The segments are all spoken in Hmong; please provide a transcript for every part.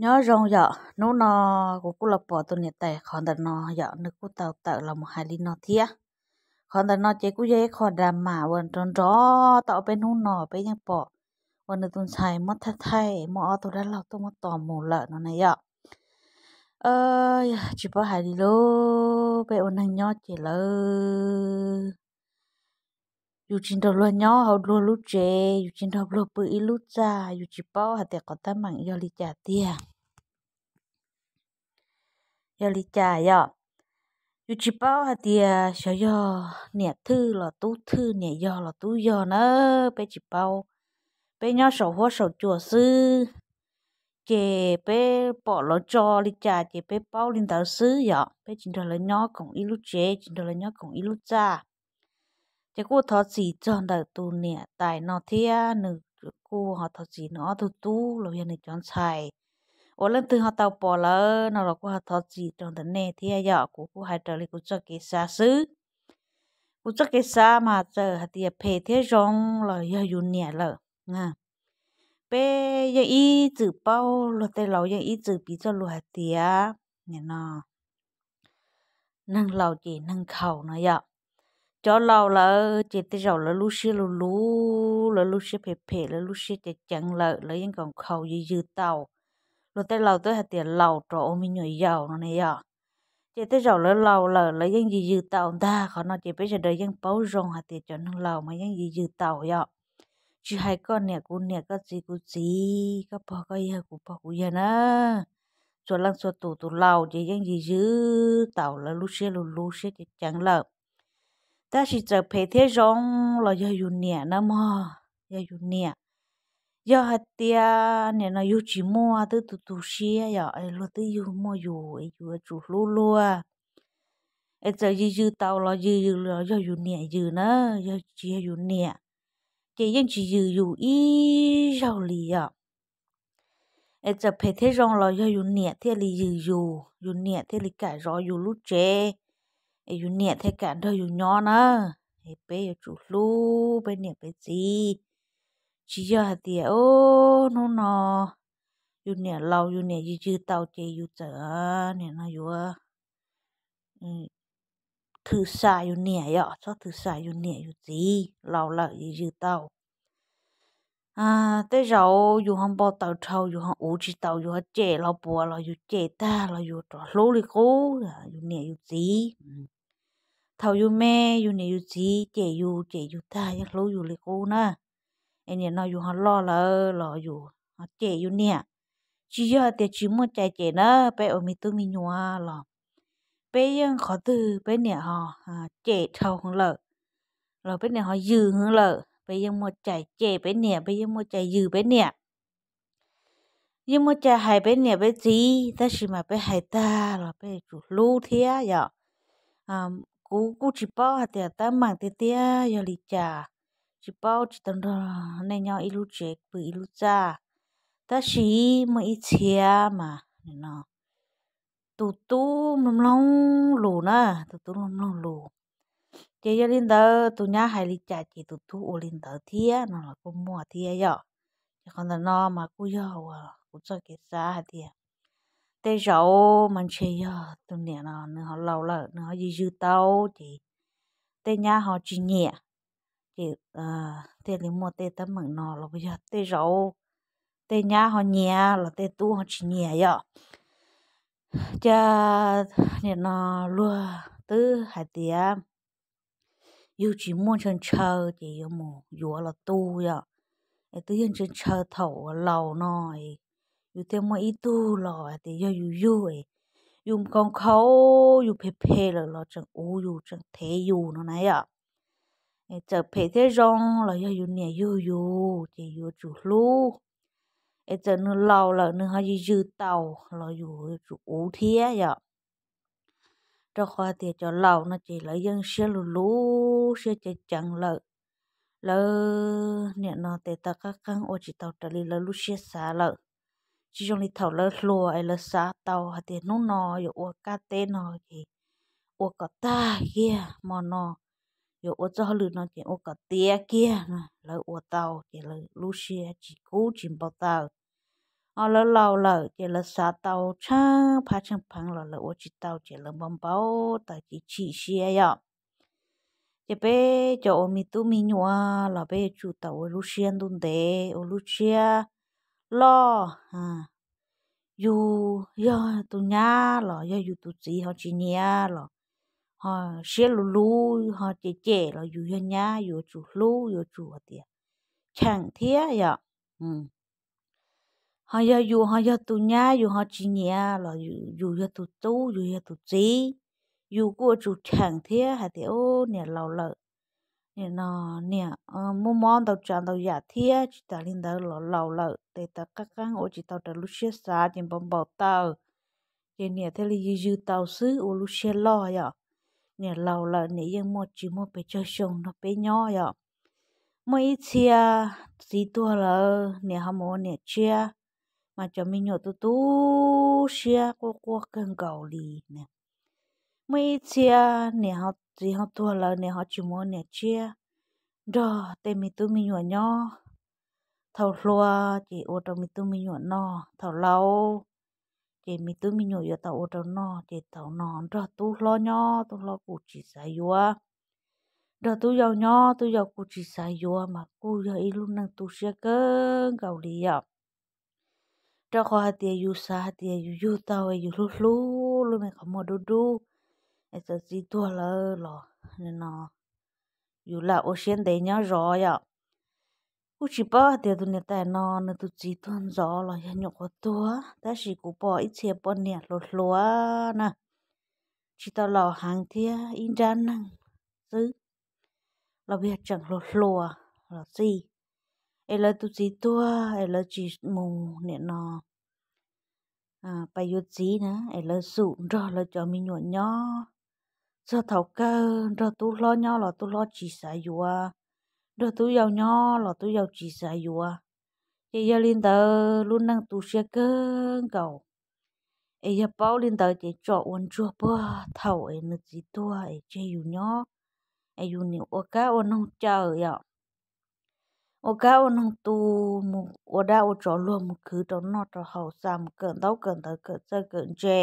Nyob zoo yom, hnub no kuv kuj los pom tus niam tais qhov ntawm no yom, nws kuj tau tawm los mus hais li no thiab. Qhov ntawm no ces kuj yog ib qho drama uas nrov nrov tau peb hnub no peb yeej pom uas nws tus ntxhais muab thaij thaij muaj ob tug dab laug tuaj muab tos mus lawm no na yom. Tsis paub hais li lub, peb ua neeg nyob ces lawv, yus tsis nrog luag nyob hauv luag lub tsev, yus tsis nrog luag pw ib lub txaj, yus tsis paub hais tias qhov teeb meem yog li cas tiag. Yog li cas yom, yus tsis paub hais tias xyov yog niam thwj los tub thwj, niam yog los tub yog na. Peb tsis paub, peb nyob saum huab saum cua xwb, ces peb pom lawv tso li cas ces peb paub li ntawd xwb yom. Peb tsis nrog lawv nyob koom ib lub tsev, tsis nrog lawv nyob koom ib lub txaj. Ces kuj thov txim txog ntawm tus niam tais no thiab nws kuj ho thov txim nws ob tug tub los yog nws cov ntxhais uas leej twg ho tau pom lawm no los kuj ho thov txim rau ntawm nej thiab yom. Kuv kuj hais raws li kuv txoj kev xav xwb. Kuv txoj kev xav mas txawm hais tias phem thiab zoo los yog yus niam lawm. Peb yeej ib txwm paub, luag tej laus yeej ib txwm piv txoj lus hais tias, nim no neeg laus ces neeg nkhaus no yom. Cov laus lawm ces tej zaum lawv lub siab luv luv, lawv lub siab phem phem, lawv lub siab ceev ceev lawm, lawv yeej nkhaus nkhaus yws yws tau. Luag tej laus twb hais tias laus rov ua me nyuam yaus no ne yom. Ces tej zaum lawv laus lawm lawv yeej yws yws tau ntag. Qhov no ces peb sawv daws yeej paub zoo hais tias cov neeg laus mas yeej yws yws tau yom. Tsis hais koj niam kuv niam, koj txiv kuv txiv, koj pog koj yawg kuv pog kuv yawg na, txhua leej txhua tus, tus laus ces yeej yws yws tau, lawv lub siab luv luv, siab ceev ceev lawm. Tab sis txawm phem thiab zoo los yog yus niam na mog, yog yus niam. Yog hais tias nim no yus tsis muaj, twb tu tu siab yom, es luag twb yug muaj yus es yus yuav tsum hlub luag. Es txawm yws yws tau los yws yws los yog yus niam yws na, yog tsis yog yus niam ces yeej tsis yws yus ib zaug li yom. Es txawm phem thiab zoo los yog yus niam thiaj li yws yus, yus niam thiaj li kam zov yus lub tsev, es yus niam thiaj kam nrog yus nyob na. Es peb yuav tsum hlub peb niam peb txiv. Tsis yog hais tias, o, hnub no yus niam laus, yus niam yws yws tau ces yus txawm, nim no yuav thwm xa yus niam yom, txhob thwm xa yus niam yus txiv, laus lawm yws yws tau. Tej zaum yus ho npau taws dhau, yus ho uv tsis tau, yus ho cem los puas los yus cem tag los yus rov hlub li qub yus niam yus txiv. Thaum yus me, yus niam yus txiv cem yus, cem yus tag yeej hlub yus li qub na. Es nim no yus ho loj lawm los yus ho cem yus niam. Tsis yog tias tsis muaj cai cem na, peb ua me tub me nyuam los peb yeej qhov twg peb niam ho cem dhau heev lawm los peb niam ho yws heev lawm, peb yeej muaj cai cem peb niam, peb yeej muaj cai yws peb niam. Yeej muaj cai hais peb niam peb txiv, tab sis mas peb hais tag los peb yuav tsum hlub thiab yom. Kuv kuj tsis paub hais tias teeb meem tiag tiag yog li cas, tsis paub, tsis tau nrog nej nyob ib lub tsev pw ib lub txaj, tab sis muaj ib txhia mas nim no tus tub mloog mloog lus na, tus tub mloog mloog lus. Ces yog li ntawd tus nyab hais li cas ces tus tub ua li ntawd thiab no los kuj muaj thiab yom. Ces qhov ntawm no mas kuj yog uas kuv txoj kev xav hais tias tej zaum mas ntshe yog tus niam no nws ho laus lawm, nws ho yws yws tau ces tej nyab ho tsis nyiam, ces thiaj li muaj tej teeb meem no los yog tej zaum tej nyab ho nyiam los tej tub ho tsis nyiam yom. Cas nim no luag twb hais tias yug tsis muaj ntshaw ntshaw ces yuav mus yuav los tu yom. Es twb yog ntshaw ntshaw thaum uas laus no, yus thiaj muaj ib tug los hais tias yog yus yug, yus nkhaus nkhaus, yus phem phem lawm los tseem uv yus tseem thev yus no na yom. Es txawm phem thiab zoo los yog yus niam yug yus ces yuav tsum hlub. Es txawm nws laus lawm nws ho yws yws tau los yus yuav tsum uv thiab yom. Rau qhov tias cov laus no ces lawv yeej siab luv luv siab ceev ceev lawm. Lawv nim no tes taw qab qeeb ua tsis tau raws li lawv lub siab xav lawm. Tsis zoo li thaum lawv hluas es lawv xav tau hais tias hnub no yuav ua kab teb no ces ua kom tag kiag, hmo no yuav ua txoj hauj lwm no ces ua kom tiav kiag. Lawv ua tau ces lawv lub siab tsis kub tsis npau taws. Ho lawv laus lawm ces lawv xav tau tsheej phav tsheej pheev los lawv ua tsis tau ces lawv npau npau taws ces chim siab yom. Ces peb cov uas me tub me nyuam los peb yuav tsum tau ua lub siab ntuj ntev, ua lub siab loj. Yus yog tus nyab los yog yus tus txiv ho tsis nyiam los ho siab luv luv ho cem cem los yus yog nyab yuav tsum hlub, yuav tsum hais tias cheem thiab yom. Ho yog yus ho yog tus nyab yus ho tsis nyiam los yus yog tus tub yus yog tus txiv, yus kuj yuav tsum cheem thiab hais tias, Ub, niam laus lawm, nim no niam muaj mob ntau tsav ntau yam thiab tsis tas li ntawd los laus lawm tes taw qeeb qeeb ua tsis tau raws lub siab xav ces npau npau taws, ces niam thiaj li ywg ywg tau xwb ua lub siab loj yom. Niam laus lawm niam yeej muaj tsis muaj pes tsawg xyoo nrog peb nyob yom. Muaj ib txhia txiv tuag lawm niam ho mus ua niam tshiab, mas cov me nyuam tu tu siab quaj quaj kawg nkaus li na. Muaj ib txhia niam ho txiv ho tuag lawm niam ho tsis mus ua niam tshiab, nrog tej me tub me nyuam nyob. Thaum hluas ces ua rau me tub me nyuam noj, thaum laus ces me tub me nyuam yuav tau ua rau noj, ces thaum no nrog tub hlob nyob tub hlob kuj tsis xav yuav, nrog tub yau nyob tub yau kuj tsis xav yuav, mas kuj yog ib lub neej tu siab kawg nkaus li yom. Rau qhov hais tias yus xav hais tias yus yug tau yus hlub hlub lub me qhov muag dub dub, es txawm txiv tuag lawm los no yus lam ua siab ntev nyob zov yom. Kuj tsis paub hais tias tus niam tais no nws tus txiv tuag ntxov los yog nyuam qhuav tuag, tab sis kuv pom ib txhia poj niam hluas hluas na, tsis tau laus heev thiab ib nrab neeg xwb, los yog tseem hluas hluas los xij, es lawv tus txiv tuag es lawv tsis mus nim no pais yuav txiv na, es lawv xum nrog lawv cov me nyuam nyob. Txog thaum kawg nrog tub hlob nyob los tub hlob tsis xav yuav, nrog tub yau nyob los tub yau tsis xav yuav. Ces yog li ntawd lub neej tu siab kawg nkaus. Es yog paub li ntawd ces tsom ua ntsuag puag thaum es nws txiv tuag es tseg yus nyob, es yus nim ua kab ua noog cawm yom. Ua kab ua noog tu, mus ua dab ua tsov luag, mus khwv rau noj rau haus, xa mus kawm ntaub kawm ntawv, kawm txawj kawm ntse.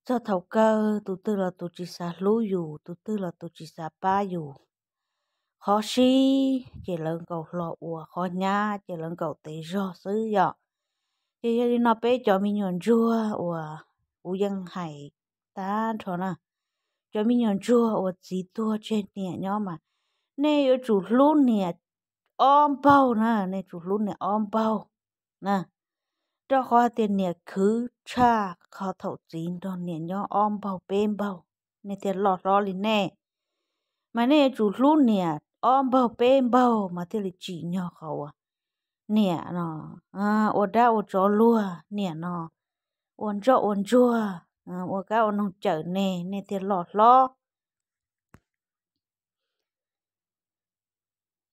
Txog thaum kawg tus twg los tus tsis xav hlub yus, tus twg los tus tsis xav pab yus. Qhov sib ces lawv nkaus hlo ua, qhov hnyav ces lawv nkaus tes zog xwb yom. Ces yog li no peb cov me nyuam ntsuag uas kuv yeej hais tag nrho na, cov me nyuam ntsuag uas txiv tuag tseg niam nyob mas nej yuav tsum hlub niam ob npaug na, nej tsum hlub niam ob npaug na. Rau qhov hais tias niam khwv tshaj qhov thaum txiv nrog niam nyob ob npaug peb npaug, nej thiaj loj hlob li nej. Mas nej yuav tsum hlub niam ob npaug peb npaug mas thiaj li tsim nyog qhov uas niam no ua dab ua tsov luag, niam no ua ntsoj ua ntsuag, ua kab ua noog cawm nej, nej thiaj loj hlob.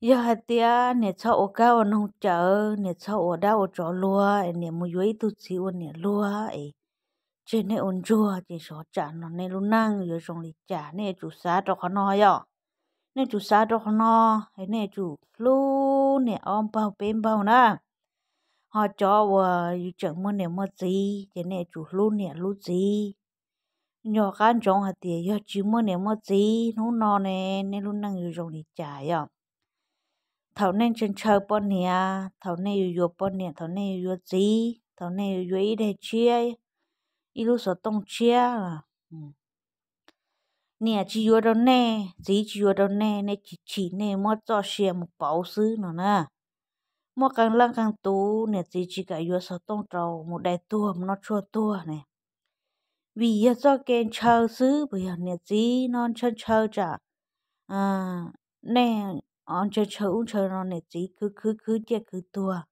Yog hais tias niam txhob ua kab ua noog cawm, niam txhob ua dab ua tsov luag, es niam mus yuav ib tug txiv ua niam luag es tseg nej ua ntsuag, ces xyov tsam no nej lub neej yuav zoo li cas, nej yuav tsum xav rau qhov no yom. Nej tsum xav rau qhov no, es nej yuav tsum hlub niam ob npaug peb npaug na. Ho cov uas yus tseem muaj niam muaj txiv ces nej yuav tsum hlub niam hlub txiv. Nco qab ntsoov hais tias yog tsis muaj niam muaj txiv hnub no ne, nej lub neej yuav zoo li cas yom. Thaum nej ntshaw ntshaw poj niam, thaum nej yuav yuav poj niam, thaum nej yuav yuav txiv, thaum nej yuav yuav ib daig tshiab, ib lub xov tooj tshiab, niam tsis yuav rau nej, txiv tsis yuav rau nej, nej chim chim nej muab txoj sia mus pauv xwb no na. Muaj qee leej qee tus niam txiv tsis kam yuav xov tooj rau mus dai tuag mus noj tshuaj tuag ne, vim yog txoj kev ntshaw xwb, puas yog niam txiv no ntshaw ntshaw tsam nej ntshaw ntshaw ub ntshaw no niam txiv khwv khwv khwv ciaj khwv tuag.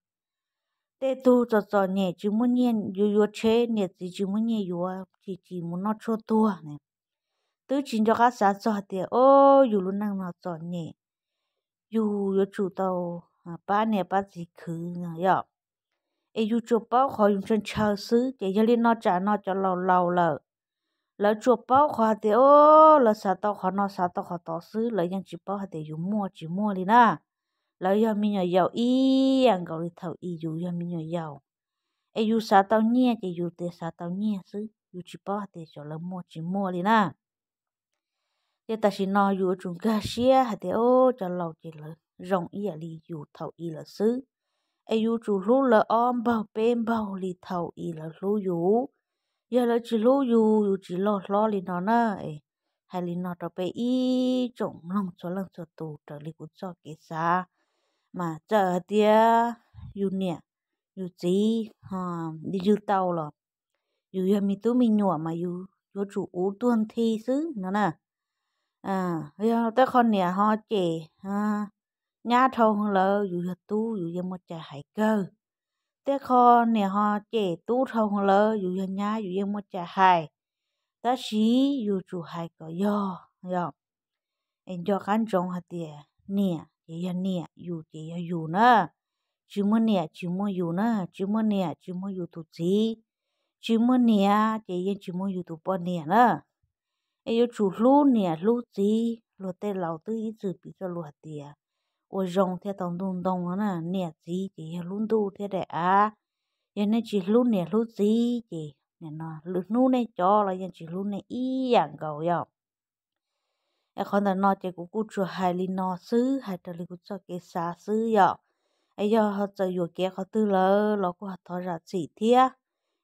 Tej tug txom txom nyem tsis muaj nyiaj yuav yuav tsheb, niam txiv tsis muaj nyiaj yuav, chim chim mus noj tshuaj tuag ne. Twb tsis nco qab xav txog tias, o, yus lub neej no txom nyem, yus yuav tsum tau pab niam pab txiv khwv no yom. Es yus tsuas paub qhov yus ntshaw ntshaw xwb, ces yog li no tsam no cov laus laus lawm, lawv tsuas paub qhov hais tias, o, lawv xav tau qhov no xav tau qhov tod xwb, lawv yeej tsis paub hais tias yus muaj tsis muaj li na. Lawv yog me nyuam yaus ib yam nkaus li thaum ub yus yog me nyuam yaus. Es yus xav tau nyiaj ces yus tias xav tau nyiaj xwb, yus tsis paub hais tias xyov lawv muaj tsis muaj li na. Ces tam sim no yus yuav tsum nkag siab hais tias, o, cov laus ces lawv zoo ib yam li yus thaum i lawm xwb. Es yus tsum hlub lawv ob npaug peb npaug li thaum i lawv hlub yus. Yog lawv tsis hlub yus, yus tsis loj hlob li no na. Es hais li no rau peb ib tsoom mloog txhua leej txhua tus raws li kuv txoj kev xav, mas txawm hais tias yus niam yus txiv ho ywg tau los, yus yog me tub me nyuam mas yus yuav tsum uv tuag nthi xwb no na. Yog tej qho niam ho cem nyab dhau heev lawm, yus yog tub yus yeej muaj cai hais kawg. Tej qho niam ho cem tub dhau heev lawm, yus yog nyab yus yeej muaj cai hais. Tab sis yus tsum hais kom yog, yog. Es nco qab ntsoov hais tias niam ces yog niam, yus ces yog yus na. Tsis muaj niam tsis muaj yus na, tsis muaj niam tsis muaj yus tus txiv, tsis muaj niam ces yeej tsis muaj yus tus poj niam na. Es yuav tsum hlub niam hlub txiv. Luag tej laus twb ib txwm piv txoj lus hais tias, ua zoo thiaj tau ntuj ntoo no na. Niam txiv ces yog lub ntuj thiab daim av. Yog nej tsis hlub niam hlub txiv ces nim no lwm hnub nej cov los yeej tsis hlub nej ib yam nkaus yom. Es qhov ntawm no ces kuv kuj tsuas hais li no xwb, hais raws li kuv txoj kev xav xwb yom. Es yog ho txawm yuam kev qhov twg lawm los kuj ho thov zam txim thiab.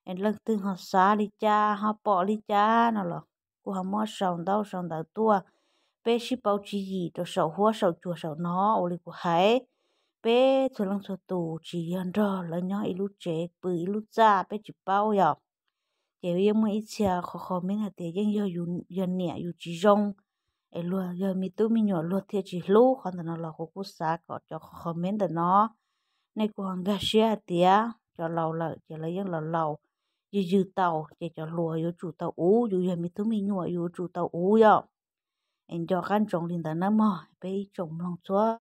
Es leej twg ho xav li cas ho pom li cas no los kuj ho muab sau ntaub sau ntawv tuaj, peb sib pauv tswv yim rau saum huab saum cua saum no ua li kuv hais. Peb txhua leej txhua tus tsis yog nrog lawv nyob ib lub tsev pw ib lub txaj peb tsis paub yom. Ces yeej muaj ib txhia qhov comment hais tias yeej yog, yog niam yus tsis zoo, es luag yog me tub me nyuam luag thiaj tsis hlub. Qhov ntawm no los kuv kuj xav kom cov qhov comment ntawm no nej kuj ho nkag siab hais tias cov laus lawm ces lawv yeej los laus, ywg ywg tau ces cov hluas yuav tsum tau uv, yus yog me tub me nyuam yus yuav tsum tau uv yom. Es nco qab ntsoov li ntawd nawb mog peb ib tsoom mloog txhua